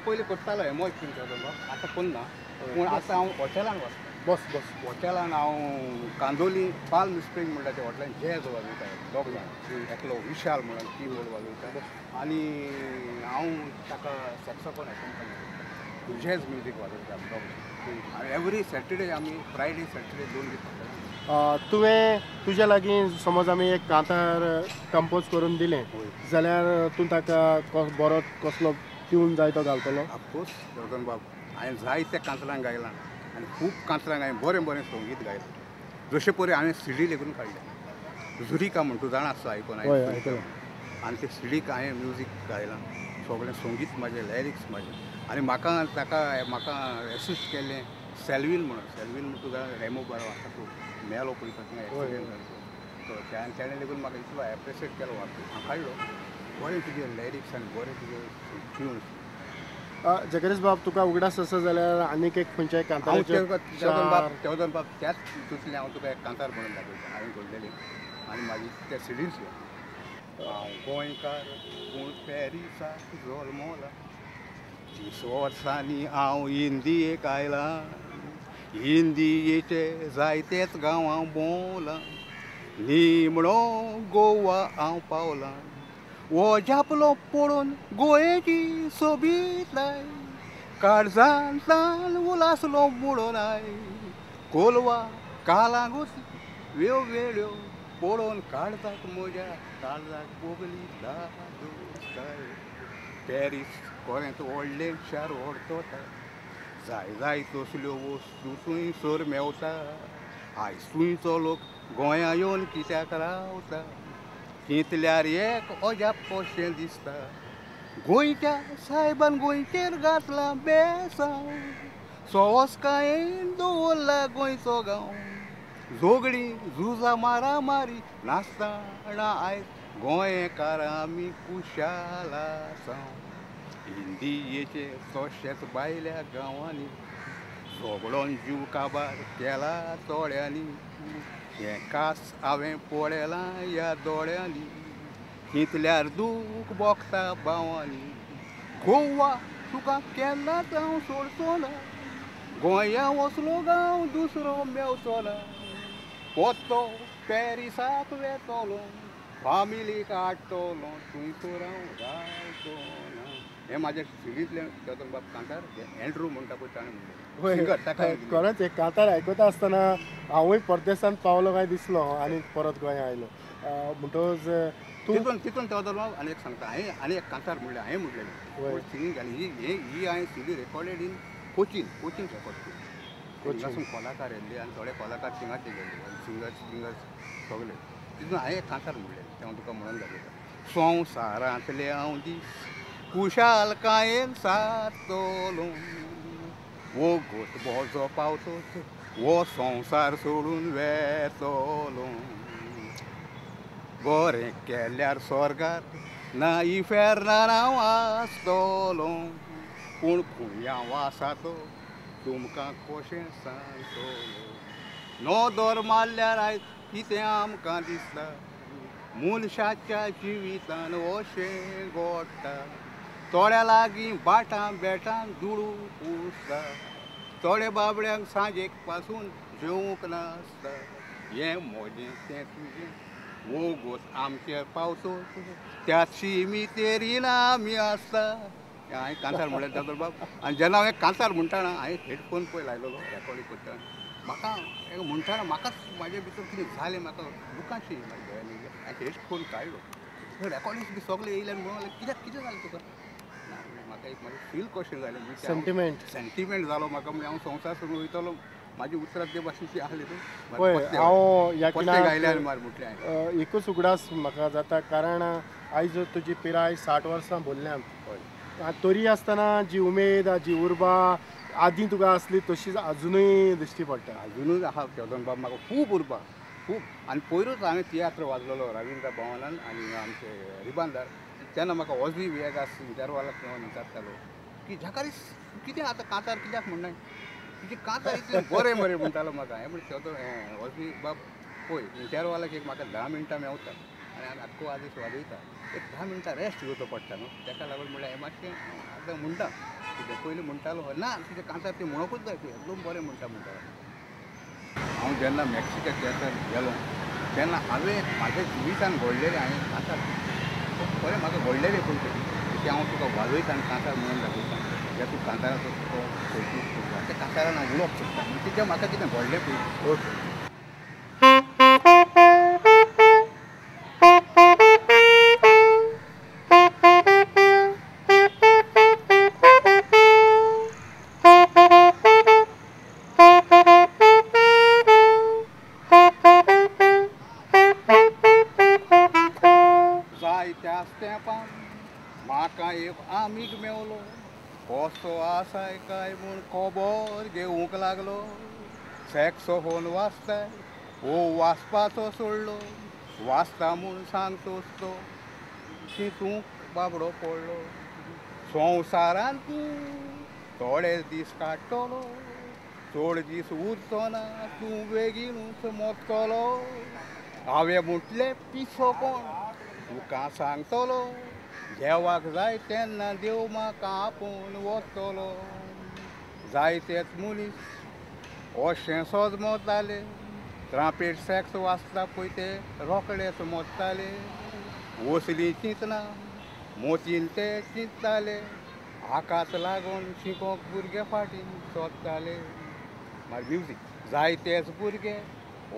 पयलीं करतालो हेमो इतून आतां करना पूण आतां हांव हॉटेलान वचता बस बस हॉटेलान हांव कांदोली पाल्म स्प्रींग म्हणटा त्या हॉटेलान जॅज वाजयता दोग जाण एकलो विशाल म्हणून कीबोर्ड वाजयता आनी हांव ताका सॅक्सोफोन अकॉम्पनी जॅज म्युजीक वाजयता आमी दोग जाण आनी एवरी सॅटर्डे आमी फ्रायडे सॅटर्डे 2 दीस. तुवें तुज्या लागीं समज आमी एक कांतार कंपोज करून दिलें जाल्यार तूं ताका बरो कसलो ट्यून जाय तो घालतलो? ऑफकोर्स जगन बाब हांवें जायते कांतरांक गायलां आनी खूब कांतरांक हांवें बरें बरें संगीत गायलां. जशें परी हांवें सिडी लेगून काडल्या जुरिका म्हण तूं जाणा आसता आयकून आनी ते सिडीक हांवें म्युजीक गायलां सगळें संगीत म्हाजें लिरिक्स म्हाजें आनी म्हाका ताका म्हाका एसिस्ट केल्लें सेल्वीन म्हणून सेल्वीन म्हण तुका रेमो बरो आसा तो मेलो पळय थिंगा एक्सिडेंट जालो तो तेणें लेगून म्हाका इतलो एप्रिशिएट केलो हांव काडलो बरें तुजें लिरिक्स आनी बरें तुजें ट्युन्स. जगदीश बाब तुका उगडास आसा जाल्यार आनीक एक खंयच्याय कांताराचेर तेवदन बाब त्याच हितूंतलें हांव तुका एक कांतार म्हणून दाखयता हांवें घडलेलें आनी म्हाजी त्या सिडीर. हांव गोंयकार पूण पॅरिसाक जल्मला 30 वर्सांनी हांव इंदियेक आयलां इंदियेचे जायतेच गांव हांव भोंवलां निमणो गोवा हांव पावलां वो जापलो पळोवन गोंयची सोबीताय काळजांतल्यान उलासलो म्हणून I Colva Calangute वेळ्यो पळोवन काळजाक म्हज्या काळजाक भोगली दादोसकाय. पॅरीस गोंयांत व्हडलें शार व्हडतोता जाय जाय तसल्यो वस्तू थंयसर मेवता आयज थंयचो लोक गोंया येवन कित्याक रावता चिंतल्यार एक अजाप कशें दिसता गोंयच्या सायबान गोंयचेर घातलां बेसांव सोवसकायेन दवरला गोंयचो गांव झगडीं झुजां मारामारी नासतना आयज गोंयकार आमी कुशाल आसां. इंदियेचे तशेंच भायल्या गांवांनी झगडोन जीव काबार केला थोड्यांनी हें कास हांवें पळयलां ह्या दोळ्यांनी चिंतल्यार दूख भोगता भावांनी. गोवा तुका केन्नाच हांव सोडचो ना गोंया वसलो गांव दुसरो मेवचो ना पोत्तो पॅरिसाक वेतलो फामिलीक हाडटलो थंयसर हांव रावचो ना. हें म्हाज्या सिडींतलें चेतन बाब कांतार एंड्रू म्हणटा पळय ताणें म्हणलें. खरेंच एक कांतार आयकता आसतना हांवूय परदेसांत पावलो काय दिसलो आनी परत गोंया आयलो म्हणटकच तितून तितून तेदोन बाब आनी एक सांगता हांवें आनी एक कांतार म्हणलें हांवें म्हणलेलें सिंगींग घाली ही ही हांवें CD recorded in Cochin Cochin record केली. हांगासून कलाकार येयल्ले आनी थोडे कलाकार थिंगाचे गेल्ले सिंगर्स बिंगर्स सगळे तितून हांवें एक कांतार म्हणलेलें तें हांव तुका म्हणून दाखयता. संवसारांतले हांव दीस कुशालकायेन सारतलो वो गोत बोजो पावतोच वो संवसार सोडून वेतलो बरें केल्यार स्वर्गार ना इफेर्नार हांव आसतलो पूण खूंय हांव आसा तो तुमकां कशें सांगतलो नदर मारल्यार आयज कितें आमकां दिसता मनशाच्या जिवितान अशें घडटा थोड्या लागीं बाटां बेटां दुडू पुसता थोडे बाबड्यांक सांजेक पासून जेवंक नासता हें म्हजें तें तुजें वोगोत आमचेर पावतो त्या शिमितेरीन आमी आसता. हांवें कांतार म्हणलें दोतोर बाब आनी जेन्ना हांवें कांतार म्हणटाना हांवें हेडफोन पळय लायलेलो रेकॉर्डिंग करतना म्हाका म्हणटाना म्हाकाच म्हाजे भितर कितें जालें म्हाका दुकांशी म्हाज्या दोळ्यांनी हांवें हेडफोन काडलो रेकॉर्डिंग बी सगळें येयलें म्हणून कित्याक कितें जालें तुका ना म्हाका एक म्हाजें फील कशें जालें सेंटिमेंट सेंटिमेंट जालो म्हाका म्हणजे हांव संवसार सोडून वयतलो म्हाजी उतरां ते भाशेन ती आहली पळय हांव ह्या गायल्यार मार म्हटलें एकूच उगडास म्हाका जाता कारण आयज तुजी पिराय 60 वर्सां भरल्यांत तरी आसतना जी उमेद जी उर्बा आदीं तुका आसली तशीच अजुनूय दिश्टी पडटा. अजुनूय आहा चेतन बाब म्हाका खूब उर्बा खूब. आनी पयरूच हांवें तियात्र वाजलेलो रविंद्र भवनान आनी आमचे रिबांदार तेन्ना म्हाका वॉजवी वियेगास इंटरवालाक विचारतालो की झाकारीस कितें आतां कांतार कित्याक म्हणनाय तुजें कांतार इतलें बरें मरे म्हणटालो म्हाका. हांवें म्हणलें चेतन हें वॉजवी बाब पळय इंटरवालाक एक म्हाका 10 मिनटां मेवता आनी आमी आख्खो आदेश वाजयता एक 10 मिनटां रेस्ट घेवचो पडटा न्हू ताका लागून म्हणल्यार हें मातशें आतां म्हणटा कितें पयलीं म्हणटालो ना तुजें कांतार तें म्हणोकूच जाय, तूं एकदम बरें म्हणटा म्हणटालो. हांव जेन्ना मेक्सिका थिएटर गेलो तेन्ना हांवें म्हाज्या जिवितान घडलेलें हांवें कांतार खूब बरें म्हाका घडलेलें पळय तें हांव तुका वाजयता आनी कांतार म्हणून दाखयता, ज्या तूं कांताराचो तुका कौतूक करता त्या कांतारान हांव उलोवप सोदता म्हणजे जें म्हाका कितें घडलें पळय. ओके. जायत्या म्हाका एक आमीग मेवलो, कसो आसाय काय म्हूण खबर घेवंक लागलो. सॅक्सोफोन वाजताय ओ वाजपाचो सोडलो, वाजता म्हूण सांगतोच तो चिंतूंक बाबडो पडलो. संवसारान तूं थोडे दीस काडटलो, चड दीस उरचो ना, तूं बेगीनूच मरतलो. हांवें म्हटलें पिसो कोण तुका सांगतलो, देवाक जाय तेन्ना देव म्हाका आपोवन वतलो. जायतेच मनीस अशें सजमताले, ट्रांपेट सॅक्स वाजता पळय ते रोकडेच मोडटाले. वसली चिंतना मोतीन ते चिंतताले, आकाश लागून शिकोंक भुरगे फाटीं सोदताले. मागीर म्युजीक जायतेच भुरगे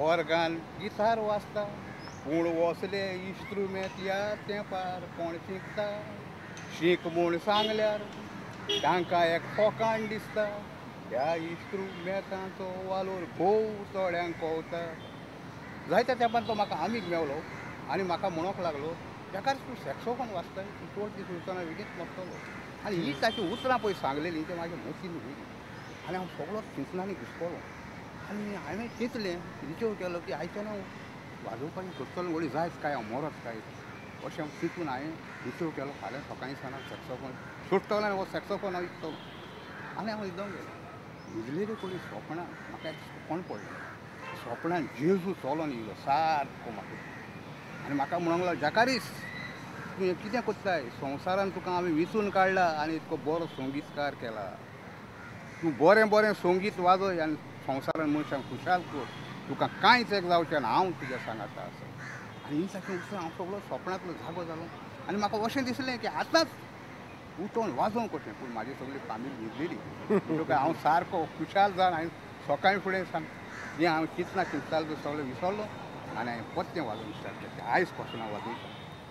ऑर्गान गिटार वाजता, पूण वसले इन्स्ट्रुमेंट ह्या तेंपार कोण शिकता. शीक म्हूण सांगल्यार तांकां एक फोकाण दिसता, ह्या इन्स्ट्रुमेंटाचो वालोर भोव थोड्यांक कवता. जायत्या तेंपान तो म्हाका आमीग मेवलो आनी म्हाका म्हणोंक लागलो, ताका तूं सॅक्सोफोन वाजताय, तूं चड दीस उरचो ना, बेगीन मरतलो. आनी ही ताची उतरां पळय सांगलेलीं तें म्हाज्या मतीन उरलीं आनी हांव सगळो चिंतनांनी घुसपलो. आनी हांवें चिंतलें, विचार केलो की आयच्यान हांव वाजोवपाचें सोदतलो व्हडली जायत काय हांव मरत काय अशें हांव चिंतून हांवें विचार केलो. फाल्यां सकाळीं सावन सॅक्सोफोन सोडटलो आनी हो सॅक्सोफोन हांव विकतलो. आनी हांव एकदम गेलो. न्हिदलेले पयलीं सोपणां म्हाका एक सपन पडलें. सोपणान जेजू चलोन येयलो सारको म्हाका आनी म्हाका म्हणूंक लागलो, जाकारीस तूं हें कितें करताय, संवसारान तुका आमी विंचून काडला आनी इतको बरो संगीतकार केला, तूं बरें बरें संगीत वाजय आनी संवसारान मनशांक खुशाल कर, तुका कांयच एक जावचें ना, हांव तुज्या सांगाता आसा. आनी ही ताची उतरां हांव सगळो सपनांतलो जागो जालो आनी म्हाका अशें दिसलें की आतांच उठोवन वाजोवंक कशें, पूण म्हाजी सगळी फामील न्हिदलेली. म्हणटकच हांव सारको खुशाल जावन हांवें सकाळीं फुडें सांग जें हांव चिंतना चिंततालो तें सगळें विसरलो आनी हांवें परतें वाजोवंक स्टार्ट केलें. आयज पासून हांव वाजयता.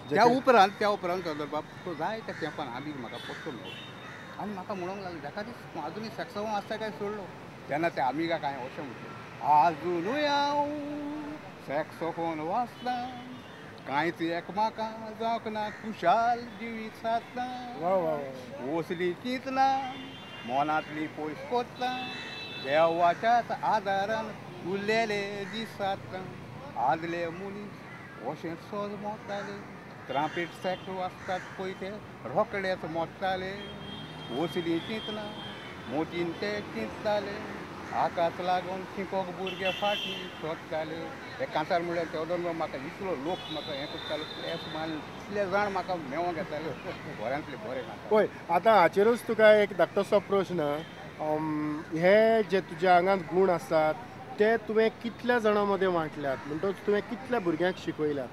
त्या उपरांत चंद्रबाब तो जायत्या तेंपान आमीग म्हाका परतो मेळ्ळो आनी म्हाका म्हणूंक लागलो, जाका दीस तूं आजुनूय सॅक्सोफोन आसता काय सोडलो. तेन्ना त्या आमिगाक हांवें अशें म्हटलें, आजुनूय हांव सॅक्सोफोन वाजता, कांयच एकमेका जावंक ना, खुशाल जिवीत सादता, वसली चिंतना मनांतली पयस कोत्ता, देवाच्याच आदारान उरलेले दीस सादता. आदले मनीस अशें सज मोडटाले, ट्रांपेट सॅक्स वाजतात पळय ते रोकडेच मोडटाले. वसली चिंतना मोतीन ते चिंतताले, आकाश लागून शिकोंक भुरगे फाटीं सोदताले. हे कांतार म्हणल्यार तेदोन म्हाका इतलो लोक म्हाका हें करतालो, प्लेस मान इतले जाण म्हाका मेळोंक येताले बऱ्यांतले बरे कांतार. पळय आतां हाचेरूच तुका एक धाकटोसो प्रश्न, हे जे तुज्या आंगांत गूण आसात ते तुवें कितल्या जाणां मदें वांटल्यात, म्हणटकच तुवें कितल्या भुरग्यांक शिकयल्यात?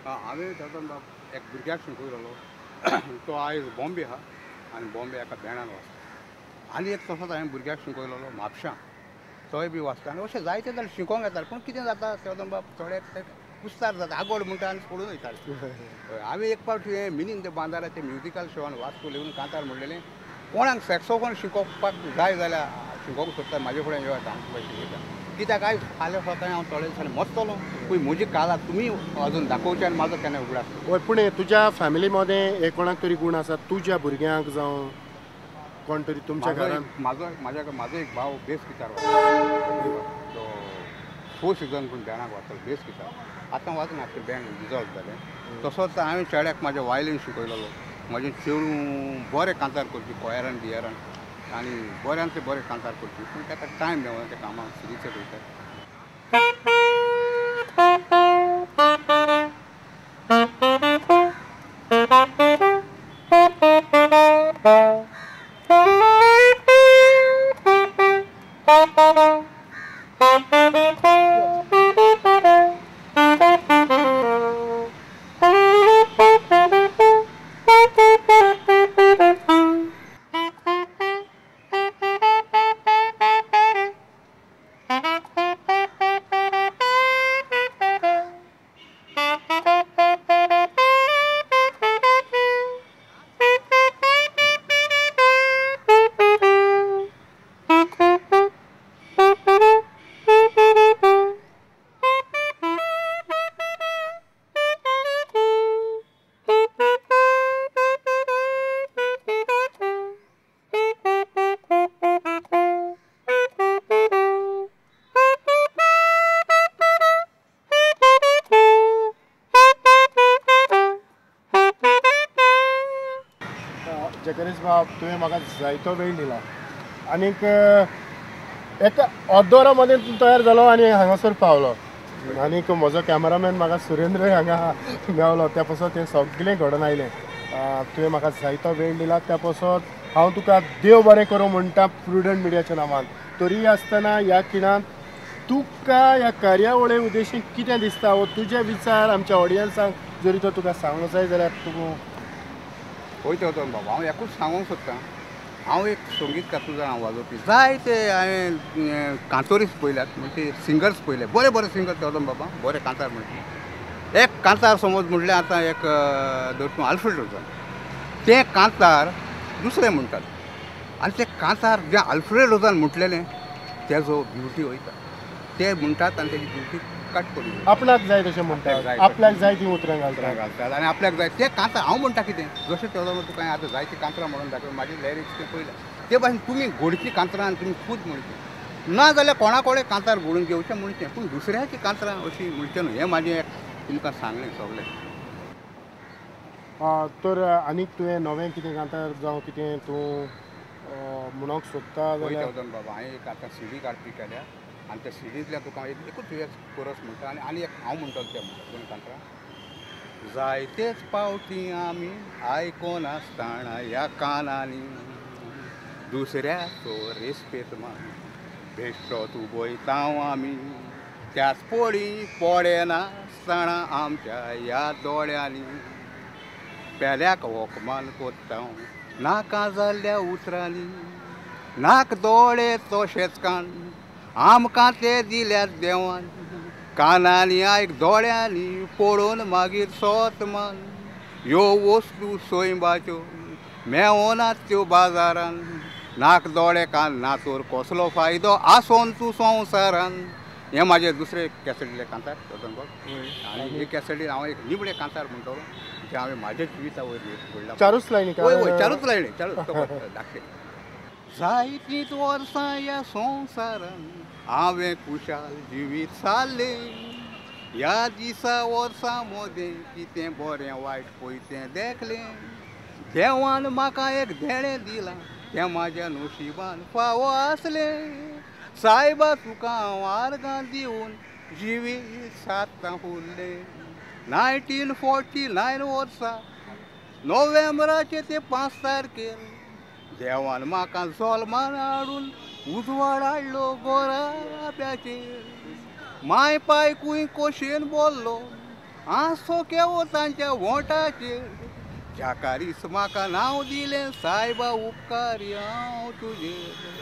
हांवें तेदोन बाब एक भुरग्याक शिकयलेलो, तो आयज बॉम्बे आहा आनी बॉम्बे एका बँडान वाजता. आनी एक तसोच हांवें भुरग्याक शिकयलेलो म्हापशां, तोय बी वाचता. आनी अशें जायते जाण शिकोंक येताले, पूण कितें जाता तेदोन बाब थोडे ते कुस्तार जाता, आगोड म्हणटा आनी सोडून वयताले. हांवें एक फावट हें मिनीन ते बांदारा ते म्युजिकल शोवान वास्को लेवन कांतार म्हणलेलें, कोणाक सॅक्सोफोन शिकोवपाक जाय जाल्यार शिकोवंक सोदता म्हाजे फुडें येवं येता, हांव तुका शिकयता. कित्याक आयज फाल्यां सकाळीं हांव थोडे दिसांनी मरतलो, पूण म्हजी काला तुमी अजून दाखोवचे आनी म्हाजो केन्ना उगडास. हय, पूण तुज्या फॅमिली मदें हे कोणाक तरी गूण आसा, तुज्या भुरग्यांक जावं कोण तरी तुमच्या घरान? म्हाजो एक भाव बेस गिटार वाजता, तो फोर सिजन पूण बँडाक वाजतालो बेस गिटार. आतां वाजना, तें बँड डिजॉल्व जालें. तसोच हांवें चेड्याक म्हाज्या वायलीन शिकयलेलो, म्हजें चेडूं बरें कांतार करची कोयरान बियरान आनी बऱ्यांतले बरें कांतार करची, पूण ताका टायम मेळना, त्या कामाक सिरीचेर वयता. जॅकरीस बाब तुवें म्हाका जायतो वेळ दिला आनीक एका अर्द वरा मदें तूं तयार जालो आनी हांगासर पावलो आनीक म्हजो कॅमेरामॅन म्हाका सुरेंद्र हांगा मेवलो त्या पासत तें सगळें घडोवन आयलें. तुवें म्हाका जायतो वेळ दिला त्या पासत हांव तुका देव बरें करूं म्हणटा प्रुडंट मिडियाच्या नांवान. तरी आसतना ह्या खिणांत तुका ह्या कार्यावळे उद्देशीन कितें दिसता वो तुजे विचार आमच्या ऑडियन्सांक जरी तो तुका सांगूंक जाय जाल्यार तूं पळय तेवतो बाबा हांव एकूच सांगूंक सोदतां. हांव एक संगीतकार तुजो हांव वाजोवपी जायते हांवें कांतोरीस पळयल्यात म्हणजे सिंगर्स पळयले बरे बरे सिंगर तेवतो बाबा बरे कांतार म्हणटा. एक कांतार समज म्हणल्यार आतां एक धर तूं आल्फ्रेड रोझन तें कांतार दुसरें म्हणटात आनी तें कांतार जें आल्फ्रेड रोझन म्हटलेलें तेजो ब्युटी वयता ते म्हणटात आनी तेजी ब्युटी काट पडली. आपणाक जाय तशें म्हणटात आपल्याक जाय ती उतरां घालतात आनी आपल्याक जाय ते कांतार. हांव म्हणटा कितें जशें तेजो तुका आतां जायतीं कांतरां म्हणून दाखय म्हाजी लिरिक्स तें पळयलें ते भाशेन तुमी घोडचीं कांतरां आनी तुमी खूद म्हणचें ना जाल्यार कोणा कोणें कांतार घोडून घेवचें म्हणचें पूण दुसऱ्याचीं कांतरां अशीं म्हणचें न्हू. हें म्हाजें एक तुमकां सांगलें सगळें. तर आनीक तुवें नवें कितें कांतार जावं कितें तूं म्हणूंक सोदता जाल्यार बाबा हांवें एक आतां सीडी काडपी केल्या आनी त्या सिडींतल्यान तुका हांव एकूच कोरस म्हणटा आनी आनी एक हांव म्हणटलो तें म्हणटा दोन कांतरां. जायतेच पावटी आमी आयकोन आसतना ह्या कानांनी दुसऱ्याचो रेस्पेत मान बेश्टोच उबयता आमी त्याच पोडी पडनासतना आमच्या ह्या दोळ्यांनी पेल्याक वखमान कोत्ता नाका जाल्ल्या उतरांनी नाक दोळे तशेंच कान आमकां ते दिल्यात देवान कानांनी आयक दोळ्यांनी पळोवन मागीर सोत मान ह्यो वस्तू सैमाच्यो मेवनात त्यो बाजारान नाक दोळे कान नातोर कसलो फायदो आसोन तूं संवसारान. हें म्हाजें दुसरें कॅसेटीले कांतार रतनबाब आनी हे कॅसेटीन हांव एक निमणें कांतार म्हणटलो जें हांवें म्हाज्या जिविता वयर घडलां. चारूच लायनी वय वय चारूच लायनी चारूच दाखय. जायतींच वर्सां ह्या संवसारान हांवें खुशाल जिवीत सारलें ह्या दिसा वर्सां मदें कितें बरें वायट पळय तें देखलें देवान म्हाका एक देणें दिलां तें म्हाज्या नशिबान फावो आसलें सायबा तुका हांव आर्गां दिवन जिवीत सादतां फुडलें. 1949 वर्सा नोव्हेंबराचे ते 5 तारखेर देवान म्हाका जल्मान हाडून उजवाड हाडलो गोराब्याचेर माय पायकूय कोशेन बोल्लो आसो केवो तांच्या वोंटाचेर जाकारीस म्हाका नांव दिलें सायबा उपकारी हांव तुजेर.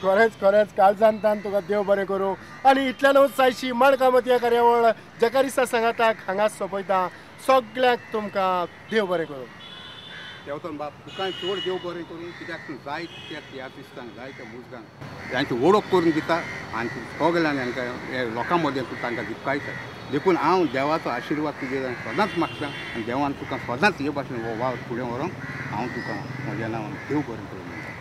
खरेंच खरेंच काळजान तुका देव बरें करूं. आनी इतल्यानूच जायशी माणकामती ह्या कार्यावळ जकारिसा सांगाताक हांगाच सोंपयता. सगळ्यांक तुमकां देव बरें करूं. देवतन बाब तुका चड देव बरें करूं कित्याक तूं जाय त्या तियात्रिस्तांक जाय त्या मुजगांक तांची वळख करून दिता आनी तूं सगल्यांक हांकां लोकां मदें तूं तांकां दिपकायता. देखून हांव देवाचो आशिर्वाद तुजेर सदांच मागता आनी देवान तुका सदांच हे भाशेन हो वावर फुडें व्हरूंक हांव तुका म्हज्या नांवान देव बरें करूं म्हणटा.